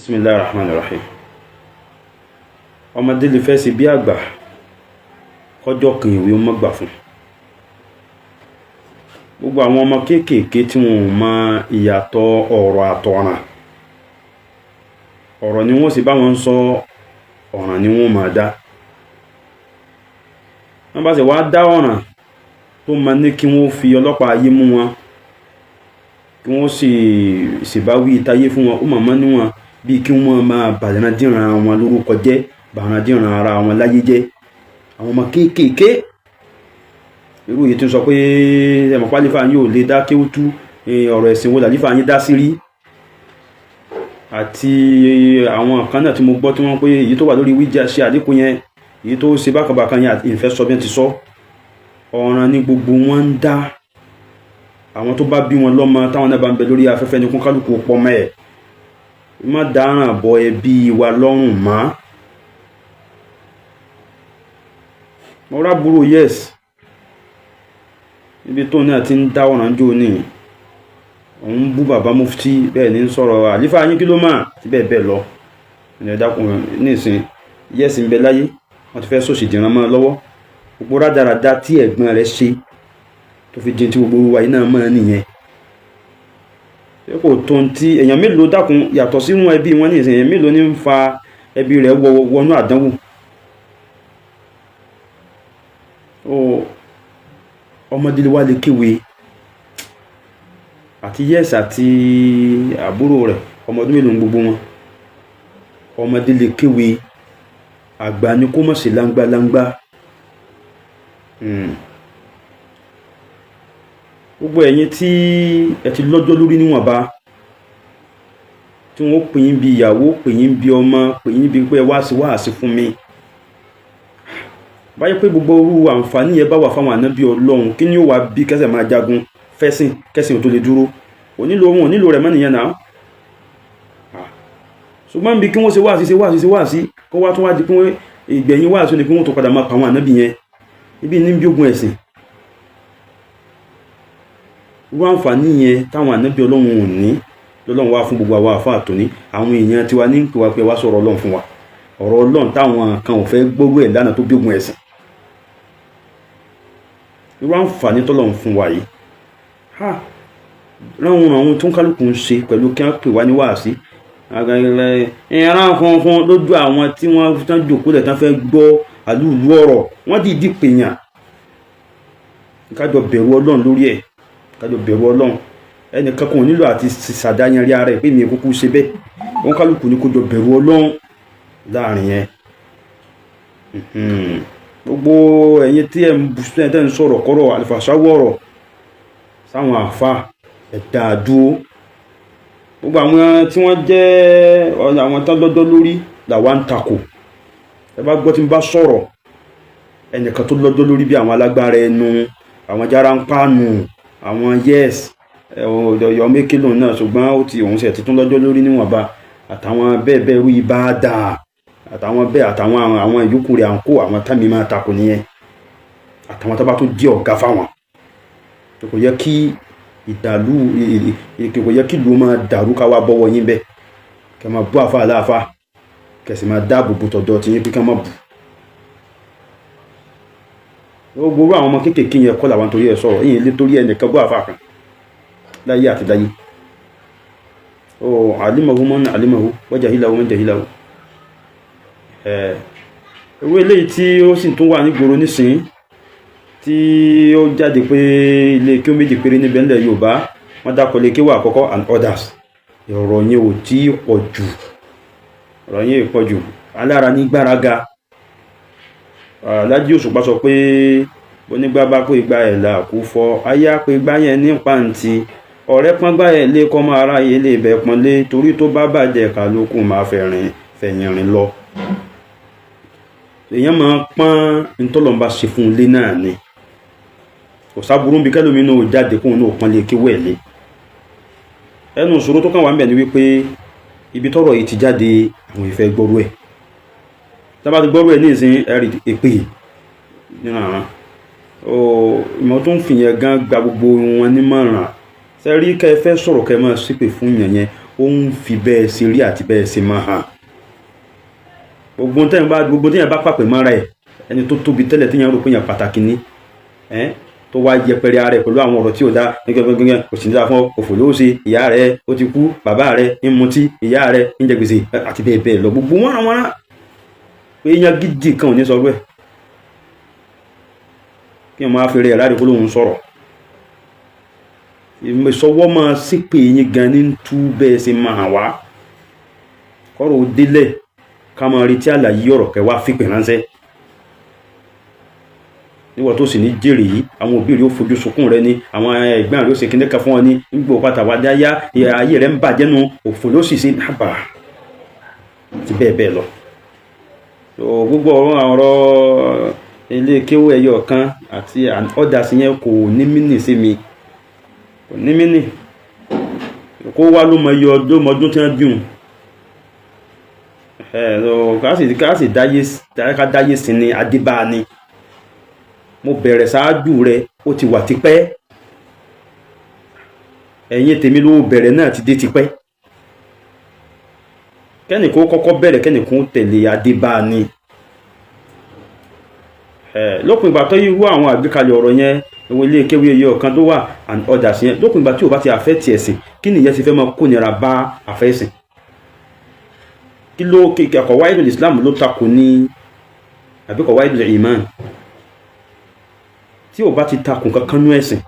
Bismillahir Rahmanir Rahim. Ọmọdé lè fẹ́ ṣe bí àgbà, kọjọ́ kan ìwé ọmọ gbà fún. Gbogbo àwọn ọmọ kéékèèké tí wọn ò mọ ìyàtọ̀ ọ̀rọ̀ àtọ̀ràn, ọ̀rọ̀ ni wọ́n sì bá wọn sọ, ọ̀ràn ni wọ́n máa dá. Wọ́n bá sì wá dá ọ̀ràn tó máa ní kí wọ́n fi ọlọ́pàá ayé mú wọn, kí wọ́n sì ṣèbáwí ìtayé fún wọn, ó màmá níwọ̀n bíi kí wọ́n máa bàràndínran wọn lórúkọ jẹ́, bàràndínran ara wọn láyé jẹ́. Àwọn ọmọ kéékèèké irú yìí tí ń sọ pé ẹmọ̀ pálífà yín ò lè dá kéwú tú, ọ̀rọ̀ ẹ̀sìn wo làlífà yín dá sí rí, àti àwọn kan náà tí mo gbọ́ tí wọ́n pé èyí tó wà lórí wíjà ṣe àdínkù yẹn, èyí tó ṣe bákanbàkan yẹn, ìfẹ́ sọ bí wọ́n ti sọ. Ọ̀ràn ni gbogbo wọn ń dá. Àwọn tó bá bí wọn lọ́mọ táwọn náà bá ń bẹ lórí afẹ́fẹ́ ní kún kálukú pọ́mọ́ ẹ̀ má dáràn bọ ẹbí wa lọ́rùn mọ́. Mo rábúrò yes níbi tó náà ti ń dá ọ̀ràn jò ní òun bú bàbá mufti, bẹ́ẹ̀ ní sọ̀rọ̀ àlífà yín kí ló mà àti bẹ́ẹ̀ bẹ́ẹ̀ lọ. Ẹ̀dàkùn nísìn yes ń bẹ láyé, wọ́n ti fẹ́ sòsì dìran mọ́ lọ́wọ́. Gbogbo rádaràda tí ẹ̀gbọ́n rẹ̀ ṣe tó fi dín tí gbogbo wa iná mọ́ nìyẹn. Kò tó ń tí èèyàn mélòó dákun yàtọ̀ sínú ẹbí wọn ní ìsìn, èèyàn mélòó ní ń fa ẹbí rẹ̀ wọnú àdánwò. Ọmọdé wá lè kéwe àti yẹ́sì àti àbúrò rẹ̀, ọmọ ọdún mélòó ń gbogbo wọn. Ọmọdé lè kéwe, àgbà ni kó mọ̀ sí láńgbáláńgbá. Gbogbo ẹ̀yin tí ẹ ti lọ́jọ́ lórí níwọ̀nba, tí wọ́n pè yín bí ìyàwó, pè yín bí ọmọ, pè yín bí pé wá sí wáàsí fún mi, báyìí pé gbogbo orú àǹfààní yẹn bá wà fáwọn ànábì Ọlọ́run, kí ni ó wà bí kẹsẹ̀ máa jagun fẹ́sìn kẹsìn tó lè dúró? Onílò ohun onílò rẹ̀ mọ́ nìyẹn náà. Ṣùgbọ́n bí kí wọ́n ṣe wáàsí ṣe wáàsí ṣe wáàsí, kó wá tún wá di pé ìgbẹ̀yìn wáàsí ni kí wọ́n tó padà máa pa àwọn ànábì yẹn ibi ní bí ogun ẹ̀sìn. Irú àǹfààní yẹn táwọn ànábì Ọlọ́run ò ní lọ́lọ́run wá fún gbogbo àwa àfáà tòní. Àwọn èèyàn tiwa ní pè wá pé wá sọ̀rọ̀ Ọlọ́run fún wa, ọ̀rọ̀ Ọlọ́run táwọn kan ò fẹ́ gbórú ẹ̀ lánàá tó bí ogun ẹ̀sìn. Irú àǹfààní tọ́lọ́run fún wa yìí, ha ráhùn àwọn tó ń kálukú ń ṣe pẹ̀lú kí wọ́n pè wá ní wáàsí ìran funfun lójú àwọn tí wọ́n tán jòkó lẹ̀ tán fẹ́ gbọ́ àlúùlú ọ̀rọ̀, wọ́n dìídì pèèyàn. Kájọ bẹ̀rù Ọlọ́run lórí ẹ̀, kájọ bẹ̀rù Ọlọ́run. Ẹnìkan kò nílò àti ṣàdáyanrí ara ẹ̀ pé mi kúkú ṣe bẹ́ẹ̀. Wọ́n kálukú ní kó jọ bẹ̀rù Ọlọ́run láàrin yẹn. Gbogbo ẹ̀yin tí ẹ̀ ń sọ̀rọ̀ kọ́rọ̀ àlùfàṣáwọ̀ ọ̀rọ̀ sáwọn àfa, ẹ̀dá àdúró. Gbogbo àwọn tí wọ́n jẹ́ àwọn tán lọ́jọ́ lórí làwa ń takò. Ẹ bá gbọ́ tí n bá sọ̀rọ̀ ẹnìkan tó lọ́jọ́ lórí bí àwọn alágbára ẹnu, àwọn jára ń pàànù, àwọn yes ọ̀yọ́ mékèlò náà, ṣùgbọ́n ó ti òun ṣe ti tún lọ́jọ́ lórí níwọ̀nba, àtàwọn bẹ́ẹ̀ bẹ́ẹ̀ rú ibà dà, àtàwọn bẹ́ẹ̀, àtàwọn àwọn ìyókù rẹ̀ à ń kó àwọn támi máa takò nìyẹn, àtàwọn tó bá tún jẹ́ ọ̀gá fáwọn. Kò yẹ kí ìdàlú, kò yẹ kí ìlú máa dàrú ká wá bọ́wọ́ yín bẹ́ẹ̀, kẹ́ máa bú àfa aláàfáà, kẹ́ sì máa dáàbò bo tọ̀dọ̀ tí yín pé ká má bù. Gbogbo àwọn ọmọ kéékèèké yẹn kọ́ làwọn torí ẹ̀ sọ̀rọ̀ yìí lé torí ẹnìkan bú àfa kan láyé àti láyé. Ó alimahu man alimahu wa jahilahu man jahilahu. Ewé eléyìí tí ó sì tún wà nígboro nísìnyí tí ó jáde pé ilé kí ó méjì péré níbẹ̀ ńlẹ̀ Yorùbá, wọ́n dákọ̀ lé kéwà àkọ́kọ́ and others. Ọ̀rọ̀ yẹn ò tí pọ̀ jù, ọ̀rọ̀ yẹn ò pọ̀ jù. Alára ní gbáraga. Alhaji Òṣùpá sọ pé onígbà bá pé gba ẹ̀ là kú fọ́ aya pé gbá yẹn ní pàǹtí, ọ̀rẹ́ pọ́n gbá ẹ̀ lé kọ́mọ aráyé lè bẹ̀ pọ́n lé, torí tó bá bàjẹ́ kálukú máa fẹ̀yìn rìn lọ. Èèyàn máa pọ́n ntọ́lọ́mbà ṣe fún un lé náà ni. Kò sáburú bí kẹlòmí náà jáde kóun náà pọ́n lé kéwọ́ ẹ̀ lé. Ẹnu ìṣòro tó kàn wá ń bẹ̀ ni wípé ibi tọ́rọ̀ yìí ti jáde, àwọn ìfẹ́ gbọ́rú ẹ̀. Tá bá ti gbọ́rú ẹ̀ ní ìsìn ẹ̀rì èpè nínú àwọn ìmọ̀ tó ń fìyẹn gan gba gbogbo wọn nímọ̀ràn. Sẹ́rí kẹ́ ẹ fẹ́ sọ̀rọ̀ kẹ́ ẹ máa ṣépè fún yẹn yẹn, Ó ń fi bẹ́ẹ̀ ṣe rí àti bẹ́ẹ̀ ṣe máa hàn. Gbogbo tẹ́yìn bá pàpè mọ́ra ẹ̀, ẹni tó tóbi tẹ́lẹ̀ tẹ́yìn rò pé yàn pàtàkì ni ẹ́, tó wá yẹpẹrẹ ara ẹ̀ pẹ̀lú àwọn ọ̀rọ̀ tí ò dá gẹ́gẹ́gẹ́gẹ́, kò sì ní dáa fún òfò ló ṣe. Ìyá rẹ̀ ó ti kú, bàbá rẹ̀ ń mutí, ìyá rẹ̀ ń jẹ gbèsè àti bẹ́ẹ̀ bẹ́ẹ̀ lọ, gbogbo wọn àwọn pé yẹn gidi kan ò ní sọ bẹ́ẹ̀. Kí wọ́n máa fi rẹ̀ láre kó lóun sọ̀rọ̀ ìsọwọ́ máa sípè yín gan ní tú bẹ́ẹ̀ ṣe máa wá kọ́rọ̀ ó délẹ̀, ká máa retí àlàyé ọ̀rọ̀ kẹwàá fìpè ránṣẹ́ níwọ̀n tó sì ní jèrè yìí. Àwọn òbí rẹ̀ ó fojú sunkún rẹ ni, àwọn ẹ̀gbọ́n rẹ̀ ó ṣe kíní kan fún ọ ní nígbà pátá wá dáyà, ayé rẹ̀ ń bàjẹ́ nu, òfò ló sì ṣe nàbà àti bẹ́ẹ̀ bẹ́ẹ̀ lọ. Gbogbo ọ̀rọ̀ ilé kéwú ẹyọ kan àti ọ̀dà sí yẹn kò ní mínì sí mi, kò ní mínì. Kó wá ló mọ iye ọdún ọdún tí wọ́n bí òun. Ká sì dáyé, ká dáyé sí ni adébá ni. Mo bẹ̀rẹ̀ ṣáájú rẹ, ó ti wà tipẹ́. Ẹ̀yin tèmi ló bẹ̀rẹ̀ náà ti dé tipẹ́. Kẹ́nìkan kọ́kọ́ bẹ̀rẹ̀, kẹ́nìkan tẹ̀lé, adébá ni. Lópin ìgbà tó irú àwọn àgbékalẹ̀ ọ̀rọ̀ yẹn, ìwé ilé kéwé iye ọ̀kan tó wà and others yẹn, lópin ìgbà tí ò bá ti àfẹ́ ẹ̀sìn, kí nìyẹn ti fẹ́ máa kónira bá àfẹ́ ẹ̀sìn? Kí ló qawaidul Islam ló takò ní àbí qawaidul iman? Tí ò bá ti takò kankan nú ẹ̀sìn,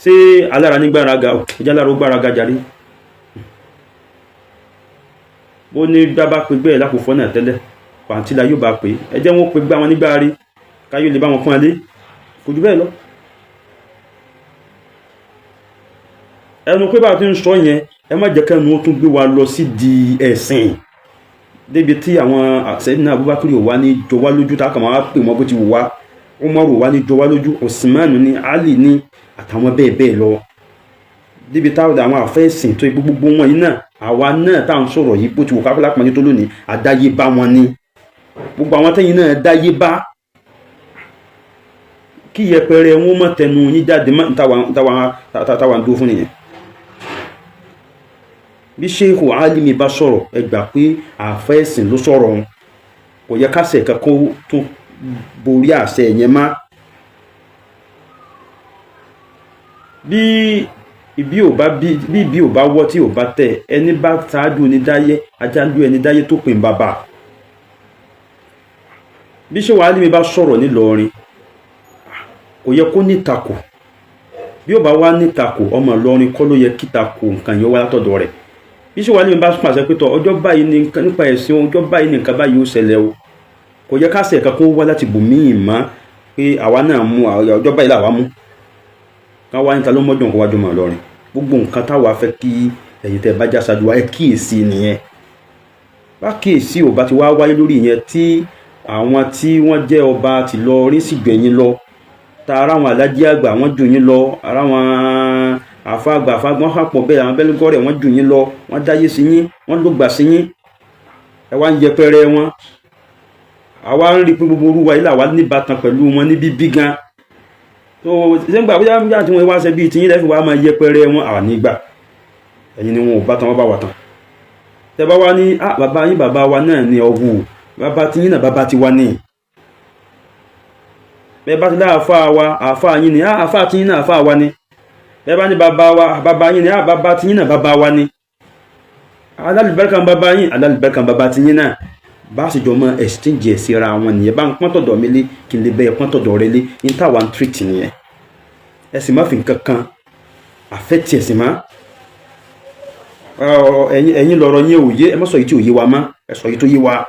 ṣé alára ní gbáraga ìjà alára ó gbáraga járe? Bó ní gbá bá pe gbẹ́ ẹ̀ lákòófọ́ náà tẹ́lẹ̀, pàǹtí la yóò bá pè é. Ẹ jẹ́ wọn pe gbá wọn nígbà rí káyọ̀ lè bá wọn pọ́n lé, kò jù bẹ́ẹ̀ lọ. Ẹnu pé bá a ti ń sọ yẹn, ẹ má jẹ́ kẹ́nu ó tún gbé wa lọ sí di ẹ̀sìn débi tí àwọn Sayyidina Abubakar ò wá ní jọ wá lójú, tá a kàn máa pè wọ́n bó ti wù wá, Umar ò wá ní jọ wá lójú, Usman ní, Ali ní, àtàwọn bẹ́ẹ̀ bẹ́ẹ̀ lọ, débi táwọn àwọn àfẹ́sìn tó gbogbo wọn yìí náà, àwa náà tá à ń sọ̀rọ̀ yìí, bó ti wù kápẹ́lá pọ́nlé tó lónìí, àdáyé bá wọn ni. Gbogbo àwọn tẹ́yìn náà dáyé bá, kí yẹpẹrẹ wọn mọ̀ tẹnu yín jáde mọ́ táwa ń dúró fún nìyẹn. Bí Sheikh Alimi bá sọ̀rọ̀, ẹ gbà pé àfẹ́sìn ló sọ̀rọ̀ wọn, kò yẹ kásẹ̀ kankan tó borí àṣẹ yẹn má. Bí ibi ò bá bí ibi ò bá wọ́ tí ò bá tẹ̀, ẹni bá ṣáájú ẹni dáyé, ajájú ẹni dáyé tó pè ń bàbà. Bí Sheikh Alimi bá sọ̀rọ̀ nílọrin, kò yẹ kó nítakò. Bí ó bá wá nítakò, ọmọ Ìlọrin kọ́ ló yẹ kítakò nǹkan yẹn wá látọ̀dọ̀ rẹ̀. Bí Sheikh Alimi bá pàṣẹ pé tọ ọjọ́ báyìí ní nípa ẹ̀sìn, ọjọ́ báyìí ní nǹkan báyìí ó ṣẹlẹ̀ o, kò yẹ ká ṣe kankan wá láti bòmíì mọ́ pé àwa náà mú ọjọ́ báyìí làwa mú ká wá níta ló mọ́jọ́ nǹkan wájú mọ́ Ìlọrin. Gbogbo nǹkan táwa fẹ́ kí ẹ̀yin tẹ́ bá já ṣáájú wa ẹ kíyèsí nìyẹn. Bá kíyèsí ò bá ti wá wáyé lórí ìyẹn, tí àwọn tí wọ́n jẹ́ ọba ti lọ rí sì gbẹ̀yìn lọ, ta ara àwọn alájí àgbà wọ́n jù yín lọ, ara àwọn àfàgbà àfàgbà wọ́n pọ̀ bẹ́ẹ̀, àwọn bẹ́lẹ́gọ́rẹ̀ wọ́n jù yín lọ, wọ́n dáyé sí yín, wọ́n ló gbà sí yín, ẹ wá ń yẹpẹrẹ wọn. Àwa ń rí pé gbogbo orúwa yìí làwa níbatan pẹ̀lú wọn ní bíbí gan. Tó ṣé ń gbà bóyá bí tí wọ́n wá ṣe bíi tiyín lẹ́fì wá máa yẹpẹrẹ wọn, àwa nígbà ẹ̀yin ni wọn ò bá tán, wọ́n bá wà tán. Tẹ bá wá ní bàbá yín bàbá wa náà ní ọ̀wù, bàbá tiyín náà bàbá tiwa ní. Bẹ́ẹ̀ bá ti lá àfáà wa, àfáà yín ni, àfáà tiyín náà àfáà wa ni. Bẹ́ẹ̀ bá ní bàbá wa, bàbá yín ni, bàbá tiyín náà bàbá wa ni. Alálùbáríkà bàbá yín, alálùbáríkà bàbá tiyín náà. Bá sì jọ mọ exchange ẹ̀ síra wọn nìyẹn. Bá ń pọ́n tọ̀dọ̀ mi lé, kí n lè bẹ́ẹ̀ pọ́n tọ̀dọ̀ rẹ lé, ní táwa ń treat nìyẹn. Ẹ sì má fi nǹkan kan àfẹ́ tiẹ̀ sì má. Ẹ̀yin lọ̀rọ̀ yín ò yé, ẹ má sọ yìí tí ò yé wa mọ́, ẹ sọ yìí tó yé wa.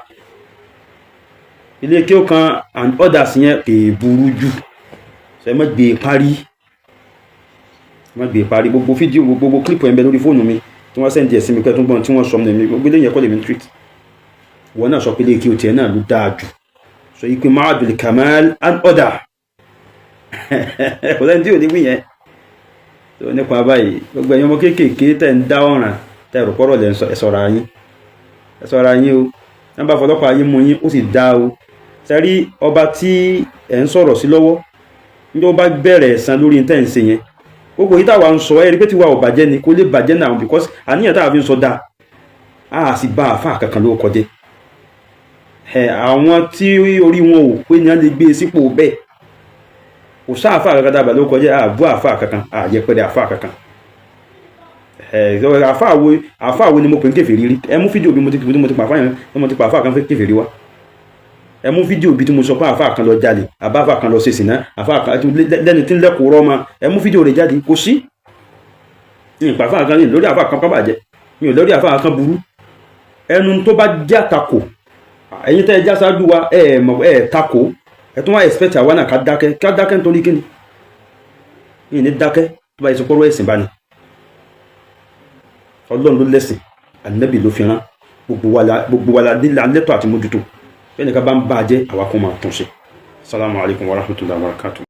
Ilé kí ó kan and others yẹn kè é burú jù, ṣe má gbé e parí, má gbé e parí. Gbogbo fídíò, gbogbo clip ẹ̀ ń bẹ lórí fóònù mi tí wọ́n send ẹ̀ sí mi pé tó ń gbọ́n tí wọ́n sọ mi, gbogbo ilé yẹn kọ́ lèmi treat. Wọn náà sọ pé ilé kí o tiẹ̀ náà ló dáa jù, sọ yìí pé Ma'adul Kamal and other, kò sẹ́ni tí ò ní wí yẹn tó nípa báyìí. Gbogbo ẹ̀yin ọmọ kéékèèké tẹ̀ ń dá ọ̀ràn tẹ̀ rò pọ́rọ̀ lẹ̀ ń sọ, ẹ ṣọ́ra yín, ẹ ṣọ́ra yín o. Wọ́n bá fọlọ́pàá yín mú yín, ó sì dá o. Sẹ́rí ọba tí ẹ̀ ń sọ̀rọ̀ sí lọ́wọ́ ní ó bá bẹ̀rẹ̀ ẹ̀san lórí tẹ̀ ń ṣe yẹn. Gbogbo yìí táwa ń sọ, ẹ rí pé tiwa ò bàjẹ́ ni, kò lè bàjẹ́ náà, because àníyàn táwa fi ń sọ dáa, a sì bá àáfàá kankan ló kọjẹ́. Ẹ àwọn tí orí wọn ò pé ní wọ́n lè gbé e sípò bẹ́ẹ̀. Kò sáàfáà kankan dábàá ló kọjá, àbú àáfàá kankan, àyẹpẹrẹ àáfàá kankan. Ẹ àáfàá wo, àáfàá wo ni mo pè ń kèfèrí rí? Ẹ mú fídíò bí mo ti pa àáfàá yẹn, mo ti pa àáfàá kan fẹ́ kèfèrí wá. Ẹ mú fídíò bí tí mo sọ pé àáfàá kan lọ jalè, àbá àáfàá kan lọ ṣe sìná, àáfàá kan lẹ́ni tí ń lẹ́kọ̀ọ́ rọ́ ma. Ẹ mú fídíò rẹ̀ jáde. Kò sí ìpa àáfàá kan lórí àáfàá kan bàjẹ́, mi ò lórí àáfàá kan burú. Ẹnu tó bá jẹ́ àtakò, ẹ̀yin tẹ́ ẹ já sáájú wa, ẹ mọ̀ ẹ takò, ẹ tún wá expect àwa náà ká dákẹ́, ká dákẹ́. Nítorí kíni yìí ní dákẹ́? Tó bá yẹ sọpọ́rọ́ ẹ̀sìn bá ní, Ọlọ́run ló lẹ́sìn, Ànábì ló fi rán gbogbo wa la, gbogbo wa la lẹ́tọ̀ àti mójútó. Bẹ́ẹ̀ ni ká bá ń bá a jẹ́, àwa kò máa tún ṣe. Salamu alaykum wa rahmatulahi wa barakatuh.